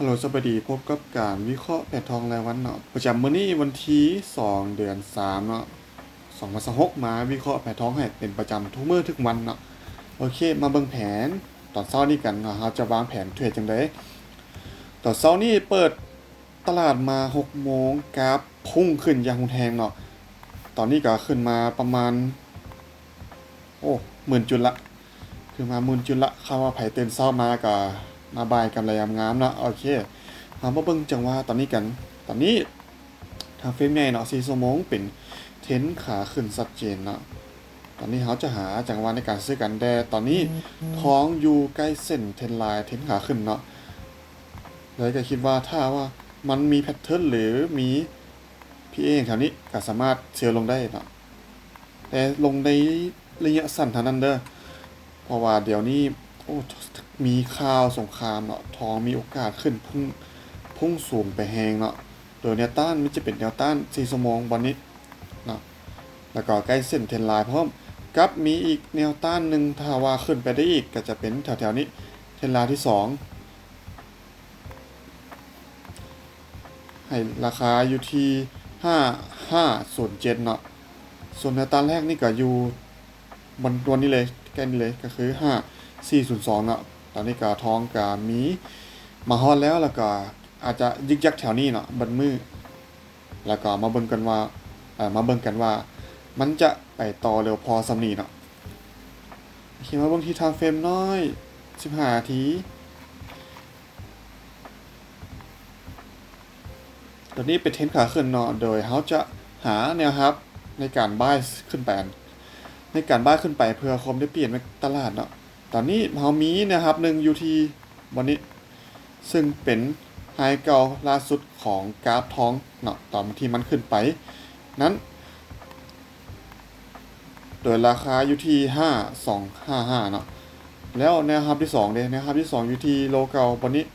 ຮັລໂຫຼ ສະບາຍດີ, ພົບກັບການວິເຄາະແຜນທອງລາຍວັນເນາະ, ປະຈຳມື້ນີ້ວັນທີສອງ ເດືອນສາມເນາະ ສອງພັນຊາວຫົກ ມາວິເຄາະແຜນທອງໃຫ້ເປັນປະຈຳທຸກມື້ທຸກວັນເນາະ. ໂອເຄ ມາເບິ່ງແຜນຕອນເຊົ້ານີ້ກັນເນາະ, ເຮົາຈະວາງແຜນເທຣດຈັ່ງໃດ. ຕອນເຊົ້ານີ້ເປີດຕະຫຼາດມາຫົກໂມງ ກາຟພຸ່ງຂຶ້ນຢ່າງຮຸນແຮງເນາະ, ຕອນນີ້ກໍຂຶ້ນມາປະມານ ໂອ້ ໝື່ນຈຸດລະ ຄືມາໝື່ນຈຸດລະ. ຄາດວ່າໃຜຕື່ນເຊົ້າມາກໍມາບາຍກຳໄລງາມໆເນາະ. ໂອເຄ ເຮົາມາເບິ່ງຈັງຫວະຕອນນີ້ກັນ. ຕອນນີ້ທາມເຟຣມໃຫຍ່ເນາະ ສີ່ຊົ່ວໂມງ ເປັນເທຣນຂາຂຶ້ນຊັດເຈນເນາະ. ຕອນນີ້ເຮົາຈະຫາຈັງຫວະໃນການຊື້ກັນ, ແຕ່ຕອນນີ້ທອງຢູ່ໃກ້ເສັ້ນເທຣນລາຍ ເທຣນຂາຂຶ້ນເນາະ, ເລີຍກໍຄິດວ່າຖ້າວ່າມັນມີແພັດເທີນ ຫຼື ມີ ພີເອ ແຖວນີ້ກໍສາມາດເຊວລົງໄດ້ເນາະ, ແຕ່ລົງໃນໄລຍະສັ້ນເທົ່ານັ້ນເດີ ເພາະວ່າດຽວນີ້ ໂອ້ ມີຂ່າວສົງຄາມເນາະ, ທອງມີໂອກາດຂຶ້ນ ພຸ່ງ ພຸ່ງສູງໄປແຮງເນາະ, ໂດຍແນວຕ້ານມັນຈະເປັນແນວຕ້ານສີ່ຊົ່ວໂມງບ່ອນນີ້ເນາະ, ແລ້ວກໍໃກ້ເສັ້ນເທຣນລາຍພ້ອມ ກັບມີອີກແນວຕ້ານໜຶ່ງ ຖ້າວ່າຂຶ້ນໄປໄດ້ອີກ ກໍຈະເປັນແຖວໆນີ້ ເທຣນລາຍທີສອງ ໃຫ້ລາຄາຢູ່ທີ່ຫ້າຫ້າສູນເຈັດເນາະ. ສ່ວນແນວຕ້ານແລກນີ້ກໍຢູ່ບ່ອນ ບ່ອນນີ້ເລີຍ ໃກ້ນີ້ເລີຍ ກໍຄືຫ້າສີ່ສູນສອງເນາະ. ຕອນນີ້ກໍທອງກໍມີມາຮອດແລ້ວ ແລ້ວກໍອາດຈະຍຶກຍັກແຖວນີ້ເນາະ ເບິດມື້, ແລ້ວກໍມາເບິ່ງກັນວ່າ ເອີ ມາເບິ່ງກັນວ່າມັນຈະໄປຕໍ່ເລັວພໍສ່ຳນີ້ເນາະ. ໂອເຄ ມາເບິ່ງທີ່ທາມເຟຣມນ້ອຍ ສິບຫ້ານາທີ. ຕອນນີ້ເປັນເທຣນຂາຂຶ້ນເນາະ, ໂດຍເຮົາຈະຫາແນວຮັບໃນການບາຍຂຶ້ນໄປ ໃນການບາຍຂຶ້ນໄປເພື່ອຄວາມໄດ້ປຽບໃນຕະຫຼາດເນາະ. ຕອນນີ້ເຮົາມີແນວຮັບໜຶ່ງຢູ່ທີ່ບ່ອນນີ້ ເຊິ່ງເປັນໄຮເກົ່າລ່າສຸດຂອງກາຟທອງເນາະ ຕອນທີ່ມັນຂຶ້ນໄປນັ້ນ ໂດຍລາຄາຢູ່ທີ່ຫ້າສອງຫ້າຫ້າເນາະ. ແລ້ວແນວຮັບທີສອງເດ ແນວຮັບທີສອງຢູ່ທີ່ໂລເກົ່າບ່ອນນີ້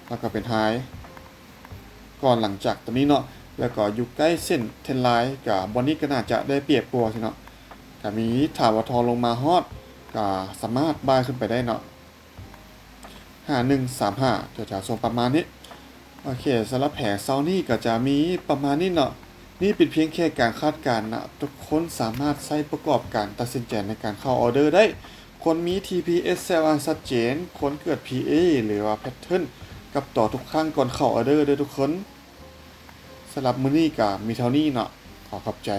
ແລ້ວກໍເປັນໄຮກ່ອນຫຼັງຈາກຕົວນີ້ເນາະ, ແລ້ວກໍຢູ່ໃກ້ເສັ້ນເທຣນລາຍ ກໍບ່ອນນີ້ກໍໜ້າຈະໄດ້ປຽບກວ່າຊີ້ເນາະ. ກໍມີ ຖ້າວ່າທອງລົງມາຮອດ ກໍສາມາດບາຍຂຶ້ນໄປໄດ້ເນາະ ຫ້າໜຶ່ງສາມຫ້າ ແຖວໆໂຊນປະມານນີ້. ໂອເຄ ສຳລັບແຜນເຊົ້ານີ້ກໍຈະມີປະມານນີ້ເນາະ. ນີ້ເປັນພຽງແຄ່ການຄາດການນະ, ທຸກຄົນສາມາດໃຊ້ປະກອບການຕັດສິນໃຈໃນການເຂົ້າອອເດີໄດ້. ຄວນມີ ທີ ພີ ເອສ ແຊວອັນຊັດເຈນ, ຄວນເກີດ ພີ ເອ ຫຼືວ່າ ແພັດເທີນ ກັບຕໍ່ທຸກຄັ້ງກ່ອນເຂົ້າອອເດີເດີທຸກຄົນ. ສຳລັບມື້ນີ້ກໍມີເທົ່ານີ້ເນາະ. ຂໍຂອບໃຈ.